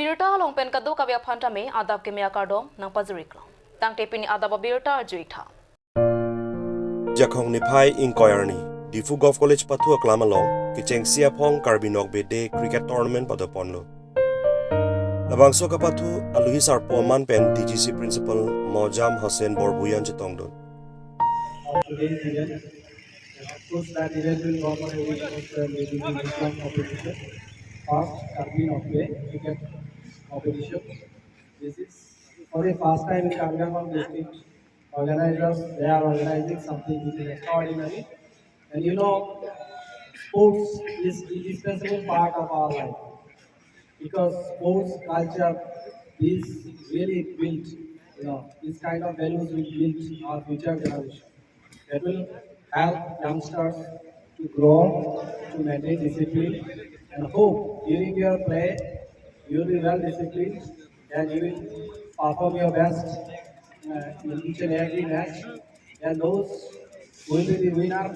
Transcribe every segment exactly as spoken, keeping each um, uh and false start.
Birta along pen kadokave aphan tame adap keme akardom nangpajir-iklo. Tangte pini adap abirta arju-ik tha. Jakhong niphai ingkoi arni, Diphu Govt College pathu aklam along kechengsi aphong Karbi Nokbe Day Cricket Tournament padoponlo. Labangso kapathu aluhi sarpo aman pen D G C Principal Mojam Hussain Borbhuian chetongdun. Of today's event, and of course that event will go for a week of the Ladies in Islam competition, first Karbi Nokbe cricket competition. This is for the first time in Karbi Anglong district. Organizers, they are organizing something which is extraordinary. And you know, sports is indispensable part of our life. Because sports culture is really built, you know, this kind of values will build our future generation. That will help youngsters to grow, to maintain discipline, and hope during your play you will be well disciplined and you will perform your best uh, in each and every match. And those who will be the winner,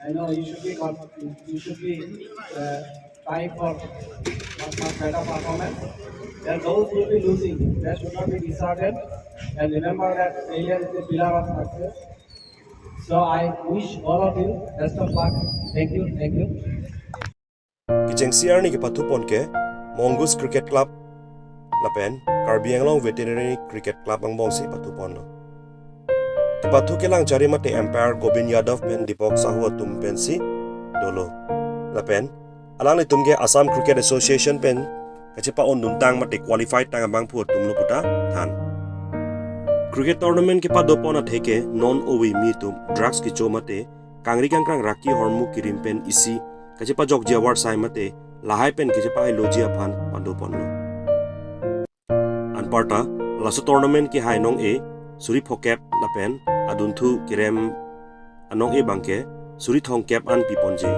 I know you should be con- you should be uh, trying for much, much better performance. And those who will be losing, they should not be disheartened. And remember that failure is the pillar of success. So I wish all of you best of luck. Thank you. Thank you. Kechengsi arni kepathupon ke Mongoose Cricket Club lapen Karbi Anglong Veterinary Cricket Club angbongsi pathuponlo. Kepathu kelang chari mate umpire Gobind Yadav pen Deepak Sahu atum pensi dolo. Lapen alanglitum ke Assam Cricket Association pen kachepa-onduntang mate qualified tang abangphu atumlo puta than. Cricket tournament kepadopon atheke non ove mi atum drugs kecho mate kangri kangkrang raki hormu kirim pen isi kachepajokji avarsai mate lahai pen kachepahailoji aphan padoponlo. Anparta laso tournament kehai anong-e suri phokep lapen adunthu kerem anong-e abangke suri thomkep an piponji.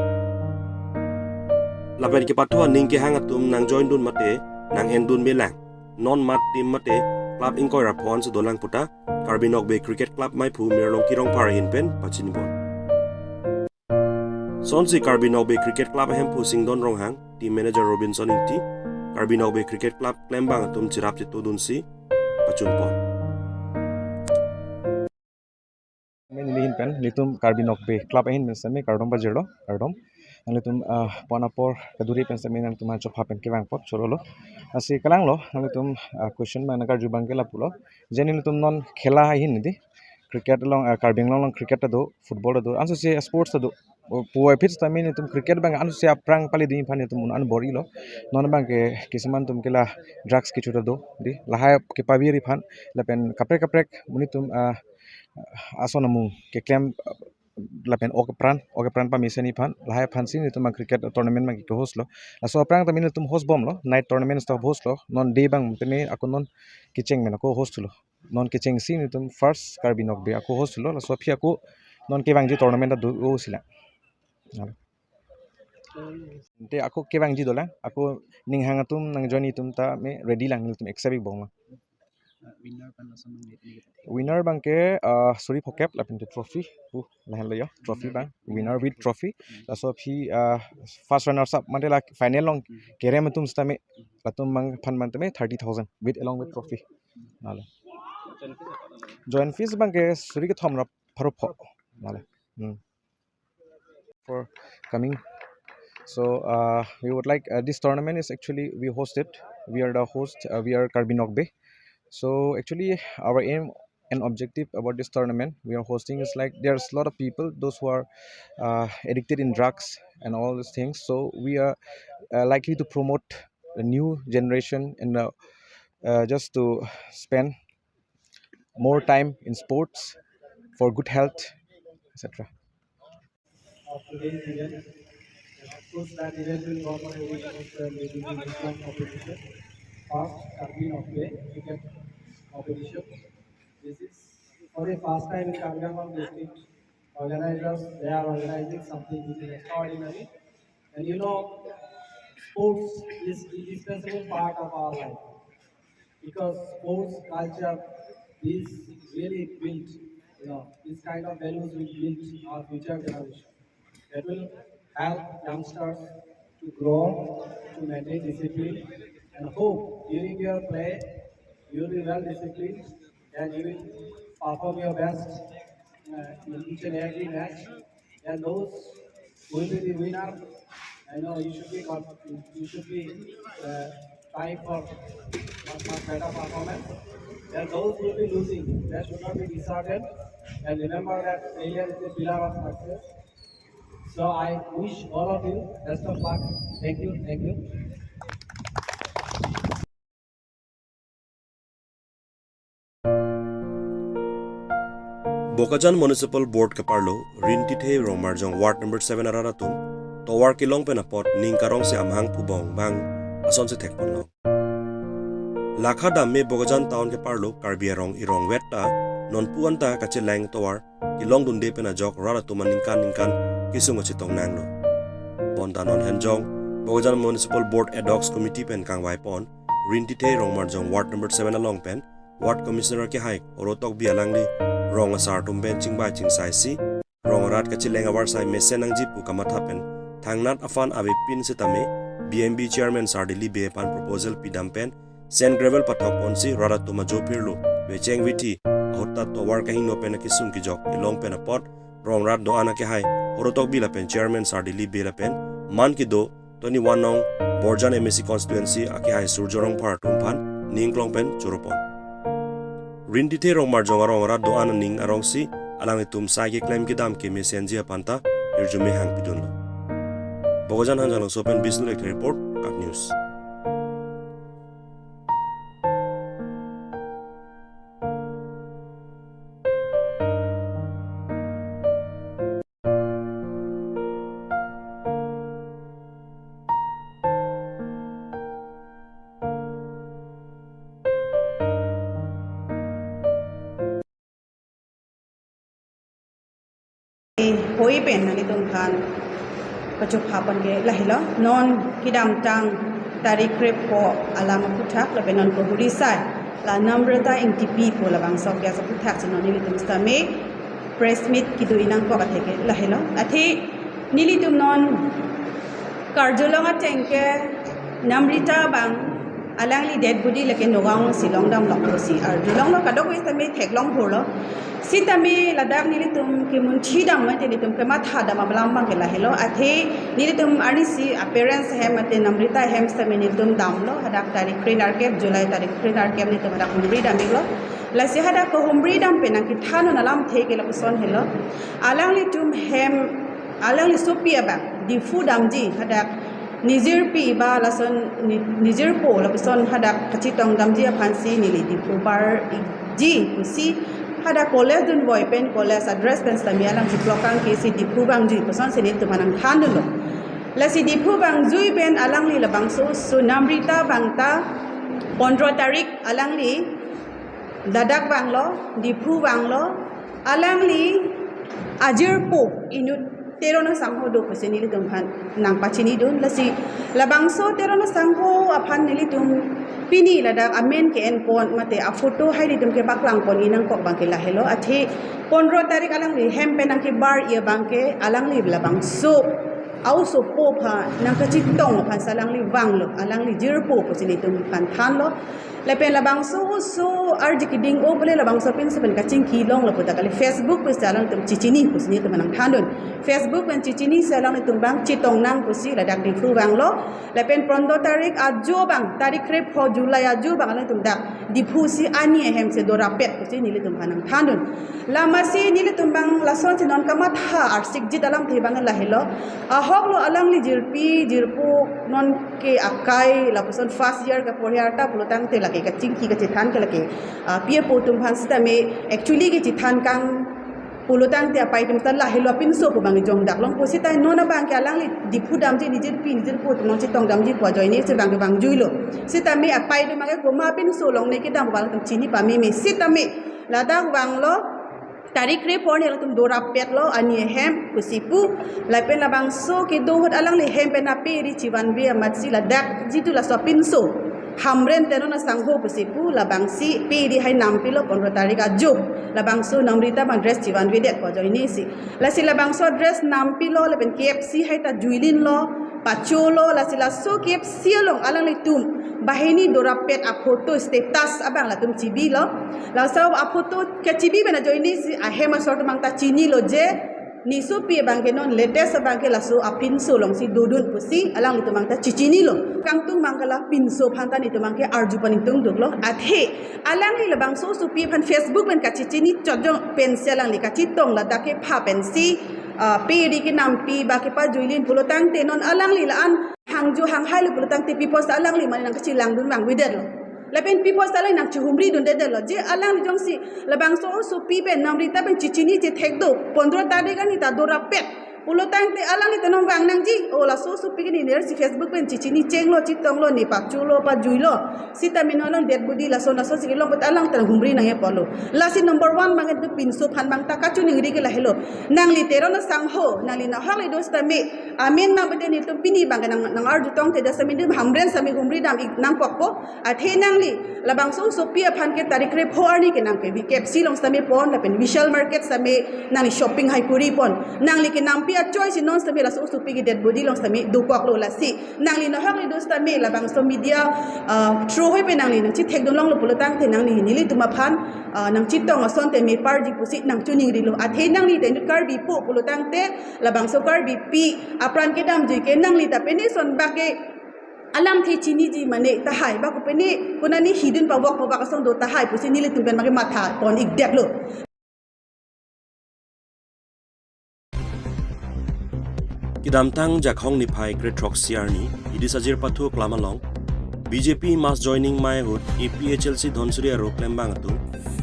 Lapen kepathu aning kehang atum nangjoindun mate nang-endun melang. Non mat team mate club ingkoi ra phonsi dolang puta Karbi Nokbe Cricket Club maiphu Mirlongki Rongphar ahin pen pachinibom. Sonsi Karbi Nokbe Cricket Club ahemphu Singdon Ronghang, team manager Robinson Ingti, Karbi Nokbe Cricket Club klembang atum chirap chetodunsi pachunpon. Nelihin pen nelitum Karbi Nokbe Club ahin pen sitame kardom pajirlo, kardom. Nanglitum ah, pon apor kaduri pen sitame nangtum achopha pen kevangpon chorolo. Lasi kelanglo, nanglitum ah, question abang nangkarju abangke lapulo. Je nelitum non khela ahin dei. Cricket along ah, Karbi Anglong along cricket ta do, football ta do, ansose sports ta do. O, puvoiphit sitame nelitum cricket abang ansose aphrang pale dun aphan nelitum un-an bor-ilo. Non abangke kisuman atum ke la drugs kecho ta do dei. Lahai kepavir aphan lapen kaprek kaprek monit atum ah, ason amung keklem ah, lapen ok apran, ok apran pamesen aphan, lahai aphansi nelitum abang cricket tournament abang ke-host lo. Laso aphrang tame nelitum host bomlo, night tournament ta host lo, non day abang tame ako non kecheng pen ako host lo. Non kechengsi nelitum first Karbi Nokbe ako host lo, laso aphi ako non kevangji tournament ta do-o silang. Ante ako kevangji dolang, ako ning hang atum nangjoin atum tame ready lang, nelitum accept-ik bomlang. Winner abangke ah, suri phokep lapen trophy. Uh, lahenlo yo, trophy abang. Winner with trophy. Laso aphi ah, first runners up mate la final along kerem atum sitame, latum abang aphan abang tame thirty thousand with along with trophy. Lalo. Joint fees abangke suri kethom ra pharo pho. Lalo. Hmm. For coming. So uh, we would like uh, this tournament is actually we host it. We are the host. Uh, we are Karbi Nokbe. So actually, our aim and objective about this tournament we are hosting is like there's a lot of people, those who are uh, addicted in drugs and all these things. So we are uh, likely to promote a new generation and uh, uh, just to spend more time in sports for good health, et cetera. Of today's event. And of course, that event will go for a week of the Ladies in Islam competition. First, Karbi Nokbe cricket competition. This is for the first time in Karbi Anglong district. Organizers, they are organizing something which is extraordinary. And you know, sports is indispensable part of our life. Because sports culture is really built, you know, this kind of values will build our future generation. That will help youngsters to grow, to maintain discipline, And hope during your play, you will be well disciplined and you will perform your best uh, in each and every match. And those who will be the winner, I know you should be con- you should be uh, trying for much, much better performance. And those who will be losing, they should not be disheartened. And remember that failure is the pillar of success. So I wish all of you best of luck. Thank you. Thank you. Bokajan Municipal Board keparlo Rintithe Rongmarjong Ward number seven arat atum tovar kelong pen apot ning karong si amahang pubong bang asonsi thekponlo. Lakha damme Bokajan Town keparlo Karbi arong irong vet ta nonpu anta kacheleng tovar kelong dunde pen ajok rat atum aningkan ningkan kesung kachetong nanglo. Bonta non henjong Bokajan Municipal Board Ad Hoc Committee pen kangvaipon Rintithe Rongmarjong Ward number seven along pen Ward Commissioner kehai Horo Tokbi alangli rong asar atum pen chingbai chingsai si rong arat kacheleng avarsai mesen nangji pu kamatha pen thangnat aphan avepin sitame B M B Chairman Sar Dilip Bey aphan proposal pidam pen sand gravel pathokponsi rat atum ajo phirlo vecheng vithi ahut ta tovar kahingno pen akesung kejok kelong pen apot rong rat do-an akehai Horo Tokbi lapen Chairman Sar Dilip Bey lapen man kedo twenty-one nong Borjan M A C constituency akehai Surjo Rongphar atum aphan ning klong pen choropon. Rintithe Rongmarjong arong arat do-an aning arong si alanglitum sai keklem kedam kemesenji aphan ta hirjume hangpidunlo. Bokajan Hanjanglongso pen Bisnu Lekthe report, KAT News. Hoi pen nanglitum aphan kachupha pon ke lahelo. Non kedamtang tarik krepho alam aphuthak lapen non kohuri sai la Namrata Ingtipi pu labangso ke asa aphuthak si non nelitum sitame press meet kedo-i nangkok athe ke lahelo. Athe nelitum non karjulong ateng ke Namrita bang alangli dead body lake Nagaon si longdam longpo si arjulonglo, kadokave sitame theklong hurlo. Sitame ladak nelitum kemunthi dam mate nelitum kematha dam alam abang ke lahelo. Athe nelitum arnisi a-parents ahem mate Namrita ahem sitame nelitum damlo, hadak tarik kre nerkep, July tarik kre nerkep nelitum hadak humri dam-iklo. Lasi hadak kehumri dam pen nangkethan un alamthe ke lapuson helo. Alanglitum hem, alangli sopi abang Diphu damji, hadak nijirpi ba lason ni-, nijirpo lapuson hadak kachetong damji aphan si neli Diphu bar-ikji pusi hadak college dunvoi pen college a-dress pen sitame alang chiplokang ke si Diphu vangji puson si nelitum aphan nangthandunlo. Lasi Diphu vangjuji pen alangli labangso, so Namrita bang ta pondro tarik alangli ladak vanglo, Diphu vanglo, alangli ajirpo inut Teron asangho do pusi nelitum aphan nangpachinidun. Lasi labangso Teron asangho aphan nelitum pini ladak amen ke-enpon mate a-photo hai nelitum kepaklangpon-i nangkok abang ke lahelo. Athe pondro tarik alangli hem pen nangkebar-i abang ke alangli labangso a-osopo aphan nangkachetong aphan si alangli vanglo, alangli jirpo pusi nelitum aphan thanlo. Lapen labangso oso arji keding-o pule labangso pinso pen kachingki longlo pu ta kali, Facebook pusi alangtum chechini pusi nelitum aphan nangthandun. Facebook pen chechini si alangtum bang chetong nang pusi ladak Diphu vanglo. Lapen pondro tarik ajo bang, tarik krepho July ajo bang alangtum dak Diphu si ani ahem si dorapet pusi nelitum aphan nangthandun. Lamasi nelitum bang lason si non kamatha arsikjit alamthe bang lahelo. Ahoklo alangli jirpi jirpo non ke akai lapuson first year kaporhi arta pulotangte lake kachingki kachethan ke lake, ah, pi apo atum aphan sitame actually kechethan kang pulotangte apei atum ta lahelo apinso pu bang jongdak longpo sita non abang ke alangli Diphu damji nijirpi nijirpo atum nangchetong damji pu ajoine si bang ke vangjuilo. Sitame apei atum bang ke komat apinso longle kedam pu bang atum chini pameme sitame ladak vanglo. Tarik krepho arni alangtum dorapetlo ani ahem pusi pu. Lapen labangso kedo ahut alangli hem pen ape ri chivanve amatsi ladak jitu laso apinso Hamren Teron asangho pusi pu labangsi pe ri hai nampilo pondro tarik ajo. Labangso Namrita bang dress chivanvedet pu ajoine si. Lasi labangso dress nampilo lapen K F C hai ta juilinlo. pacholo, lasi laso kepsi along alanglitum banghini dorapet aphoto status abang latum chibilo. Laso aphoto kechibi pen ajoine si ahem asor atum abang ta chinilo je nesopi abang ke non latest abang ke laso apinso alongsi dodun pusi alanglitum abang ta chichinilo. Kangtung abang ke la pinso aphan ta netum abang ke arju panitung duklo. Athe alangli labangso osopi aphan Facebook pen kachichini chojong pensi alangli kachetong ladak kepha pensi, ah, pe ri kenampi ba kepajuilin pulo tangte non alangli la-an hangjo hanghailo pulo tangte pi apotsi alangli mane nangkachelangdun vangvedetlo. Lapen pi apotsi alangli nangchehumridundedetlo. Je alangli jongsi labangso osopi pen namri ta pen chichini chethek do, pondro tarik arni ta dorapet pulo tangte alangli ta non vang nangji. O laso osopi ke ne nersi Facebook pen chichini chenglo, chetonglo, ne pacholo, pajuilo. Sita mino along dead body laso laso si kelong put alang ta humri nangji apotlo. Lasi number one abang ke pinso aphan abang ta kachiningri ke lahelo. Nangli Teron asangho, nangli nahok le do sitame, amen abang pute netum pini abang ke nang, nang arju tongte dak sitame netum Hamren sitame humri dam ik nangkokpo. Athe nangli labangso osopi aphan ke tarik krepho arni ke nangke V K F C along sitame pon, lapen Vishal Market sitame nangli shopping hai kuri pon. Nangli kenampi achoi si non sitame laso osopi ke dead body along sitame dokoklo. Lasi nangli nahok le do sitame labangso media, ah, through hoi pen nangli nangchethekdun longlo pulo tangte nangli nelitum aphan, ah, nangchetong asonte meparji pusi nangchiningrilo. Athe nangli te Karbipo pulo tangte labangso Karbipi apran kedamjui ke nangli ta pene ason abang ke alamthe chiniji mane tahai ba ko pene konane hidun pavok pavak ason do tahai pusi nelitum pen abang ke matha pon ikdetlo. Kedamtang Jakhong niphai krethrok isi arni, Hidi Sajir pathu aklam along, B J P mass joining amei ahut A P H L C Dhansiri aro klembang atum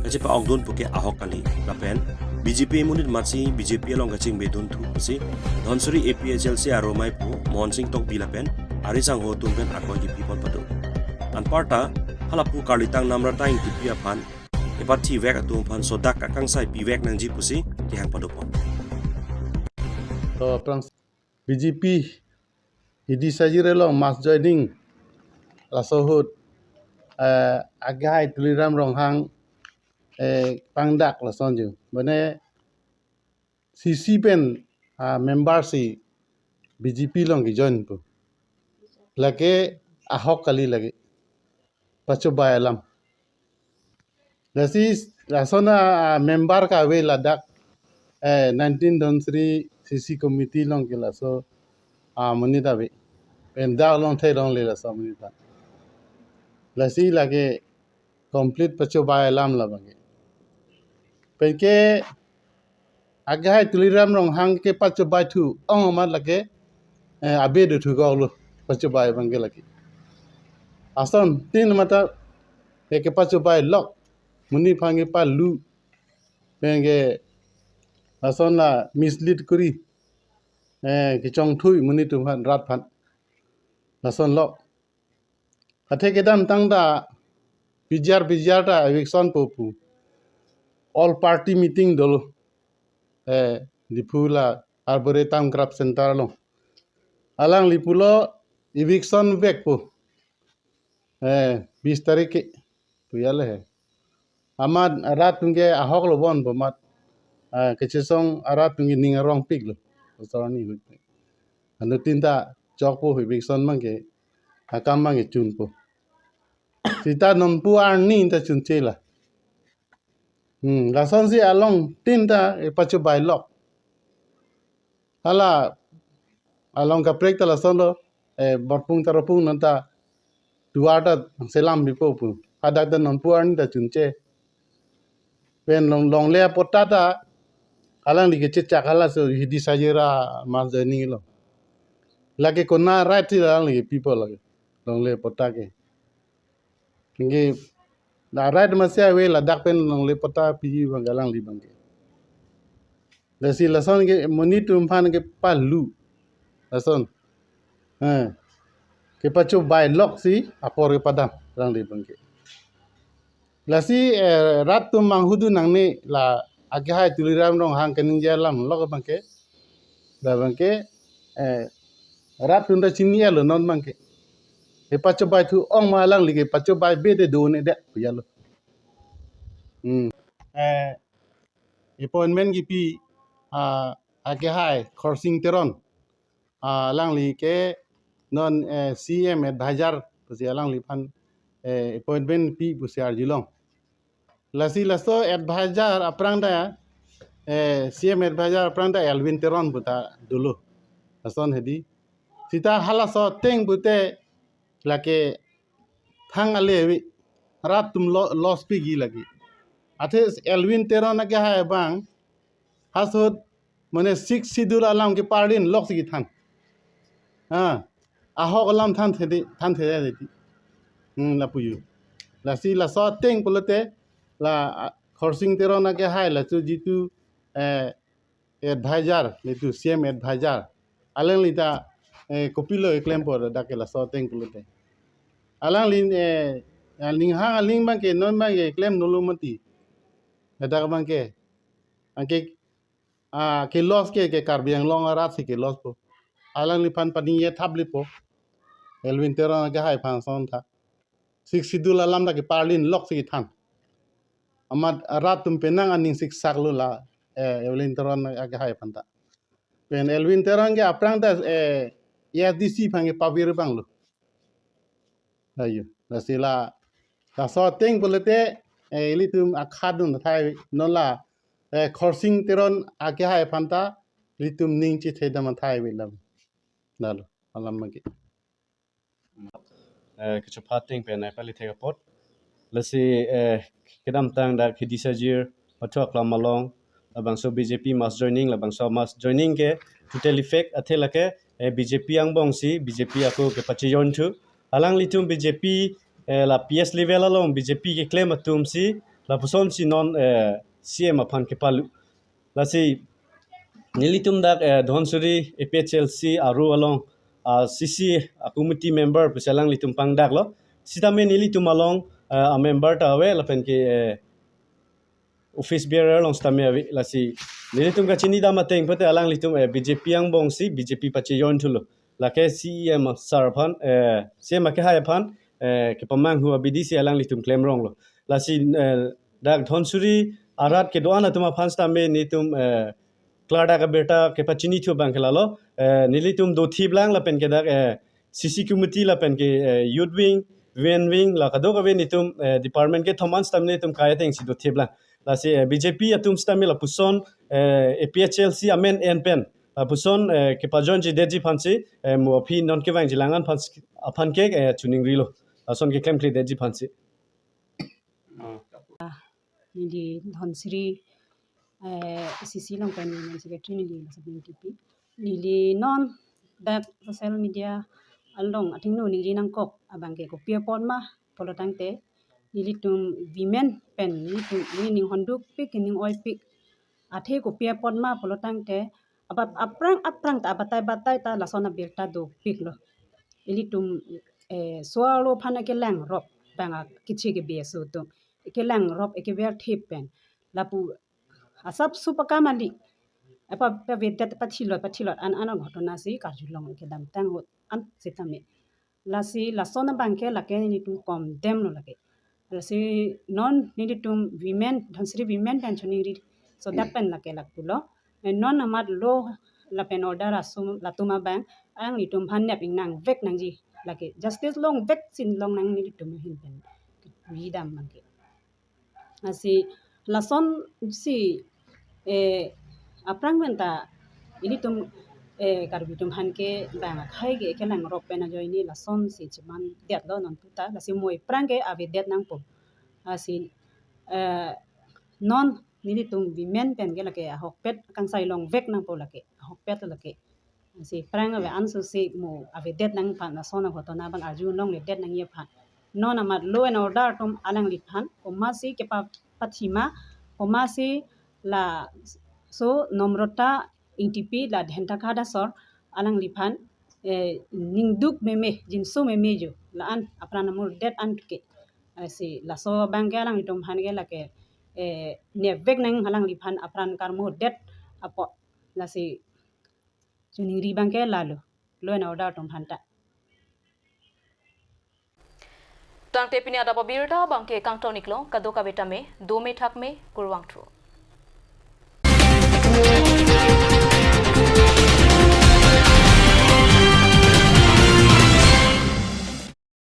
kachepa-okdun puke ahok kali. Lapen B J P amonit amatsi B J P along kachingbedunthu pusi Dhansiri A P H L C aro ameipo Mohon Sing Tokbi lapen ari sangho atum pen akoi kipi pon pado. Anparta halapu karlitang Namrata Ingtipi aphan kepathivek atum aphan sodak akangsai pivek nangji pusi kehang pado pon. To prang B J P Hidi Sajir along mass joining laso ahut, eh, akehai Tuliram Ronghang, eh, pangdak lason ju. Mane C C pen, ah, member si B J P along kejoin pu. Lake ahok kali lake. Pachobai alam. Lasi lason a, ah, member kave ladak, eh, nineteen Dhansiri C C committee along ke laso, ah, amonit ave. Pen dak along thek longle laso amonit ta. Lasi lake complete pachobai alam labang ke. Penke akehai Tuliram Ronghang kepachobaithu ong amat lake, eh, abe dothu koklo pachobai abang ke lake. Asontin amat ta ke kepachobai lok, monit aphan kepalu, penke lason la mislead kuri, eh, kechongthui monit atum aphan, rat aphan. Lason lok. Athe kedamtang ta pijar pijar ta eviction po pu all party meeting dolo. Eh, Diphu la Arboretum Craft Center along. Alangli pulo eviction vekpo. Eh, bis tarik ke. Pu ya le he. Amat rat atum ke ahok lo bon pu amat, ah, kechesong arat atum ke ning arongpiklo. Osor arni ahut. Anuttin ta chokpo eviction abang ke, akam abang ke chunpo. Sita nonpu arni ta chunche la. Hmm, lasonsi alongtin ta, eh, pachobai lok. Hala along kaprek ta lason lo, eh, Borpung Tarapung non ta duar ta selam bipo pu. Hadak ta nonpu arni ta chunche. Pen long, longle apatta ta alangli kechechak halaso Hidi Sajir a mass joining lo. Lake konat right si alangli kepipo lake. Longle apatta ke. Anke la right masi ave ladak pen longle patta piji abang ke alangli abang ke. Lasi lason ke monit atum aphan kepalu. Lason. Eh. Kepachobai lok si apor kepadam alangli abang ke. Lasi, eh, rat atum manghudun nangne la akehai Tuliram Ronghang kaningje alam lok abang ke. Labang ke, eh, rat atum ta chini-etlo non abang ke. Kepachobaithu ong ma alangli kepachobai bede do-un-edet pu ya lo. Hmm. Eh, appointment kipi, ah, akehai Khorsing Teron. Ah, alangli ke non, eh, C M advisor pusi alangliphan, eh, appointment pi pusi arjulong. Lasi laso advisor aphrang ta, eh, C M advisor aphrang ta Elwin Teron puta dolo. Lason hedi. Sita halaso ateng pute lake thang ale ave, rat atum lo-, loss piji lake. Athe Elwin Teron akehai abang, hasot mane Sixth Schedule alam keparlin lok si kethan. Ah, ahok alam thanthede, thanthede. Hmm, lapu jo. Lasi laso ateng pulote la, ah, Khorsing Teron akehai laso jitu, eh, advisor, jitu C M advisor. Alangli ta, eh, kopilo keklempo dak ke laso ateng pulote. Alangli, eh, aling hang aling abangke non abangke klem nolo mati. Ladak abangke. Anke, ah, ke loss ke, ke Karbi Anglong arat si ke loss po. Alangliphan paningje thap le po. Elwin Teron akehai aphan ason tha. Sixth Schedule alam ta keparlin lok si kethan. Amat rat atum penang aning siksak lo la, eh, Elwin Teron akehai aphan ta. Pen Elwin Teron ke aphrang ta, eh, A S D C aphan kepavir abang lo. Ayo, lasi la, laso ateng pulote, eh, ilitum akhadun thai non la, eh, Khorsing Teron akehai aphan ta, ilitum ning chethedam thai ave lam. Lalo, alam abangke. Eh, kechapha ateng pen ai pali thek apot. Lasi, eh, kedamtang dak Khedi Sajir, Pathu Aklam along, labangso B J P mass joining, labangso mass joining ke totally fake, athe lake, eh, B J P angbong si, B J P ako kepachejoin thu. Alanglitum B J P, eh, la P S level along B J P keklem atum si, lapuson si non, eh, C M aphan kepalu. Lasi nelitum dak, eh, Dhansiri A P H L C aro along, ah, C C a committee member pusi alanglitum pangdaklo. Sitame nelitum along, eh, a member ta ave lapen ke, eh, office bearer along sitame ave. Lasi nelitum kachinidam ateng pute alanglitum, eh, B J P angbong si B J P pachejoin thulo. Lake C E M sir aphan, eh, C E M akehai aphan, eh, kepamanghu abidi si alanglitum klemronglo. Lasi, eh, dak Dhansiri arat kedo-an atum aphan sitame nelitum, eh, klardak abirta kepachini thu abangke lalo, eh, nelitum dothiplang lapen ke dak, eh, C C committee lapen ke, eh, youth wing, women wing, la kadokave nelitum, eh, department kethom an sitame nelitum kai ateng si dothiplang. Lasi, eh, B J P atum sitame lapuson, eh, A P H L C amen en pen, lapuson, eh, kepajoin chedetji aphan si, eh, mo aphi non kevangji lang an aphan, aphan ke, eh, chuningrilo. Lason keklemkledetji aphan si. Neli Dhansiri, eh, C C along pen women secretary neli laso P N T P. Neli non dak social media along athengno ningje nangkok abangke kopi apot ma pulo tangte nelitum women pen nelitum neli ning hondukpik ning oipik athe kopi apot ma pulo tangte abat aphrang aphrang ta abatai batai ta lason abirta dopiklo. Ilitum, eh, so-arlo aphan akelang rop abang a kichi ke B S O atum. Akelang rop akever thip pen. Lapu asap sup akam ali. Apa pavedet pathilot pathilot an an ghotona si karjulong kedamtang ahut an sitame. Lasi lason abangke lake nelitum condemn lo lake. Lasi non nelitum women, Dhansiri women pen chuningri so dak pen lake lapulo. Eh, non amat law lapen order asum latum abang alanglitum aphan nep ingnang vek nangji lake. Justice longvek si longnang nelitum ahin pen. Vidam abangke. Lasi lason si, eh, aphrang pen ta ilitum, eh, Karbi atum aphan ke bang akhai ke kelang rop pen ajoine lason si chemandetlo non puta lasi mo aphrang ke avedet nangpo. Lasi, eh, non nelitum women pen ke lake ahokpet kangsai longvek nangpo lake ahokpet lake. Si aphrang ave anso si mo avedet nangji aphan lason aghotona abang arjulongledet nangji aphan. Non amat law and order atum alangliphan komatsi kepa pathima komatsi laso Nomrata Ingtipi la Dhenta Khada sor alangliphan, eh, ningduk meme jinso meme jo la-an apran amurdet an ke. Eh, si laso abangke alanglitum aphan ke lake, eh, nepvek nang alangliphan apran karmudet apot. Lasi chuningri abangke lalo, law and order atum aphanta. Tangte pini adap abirta abangke kangton iklo, kadokave tame dome thakme, kurvangthu.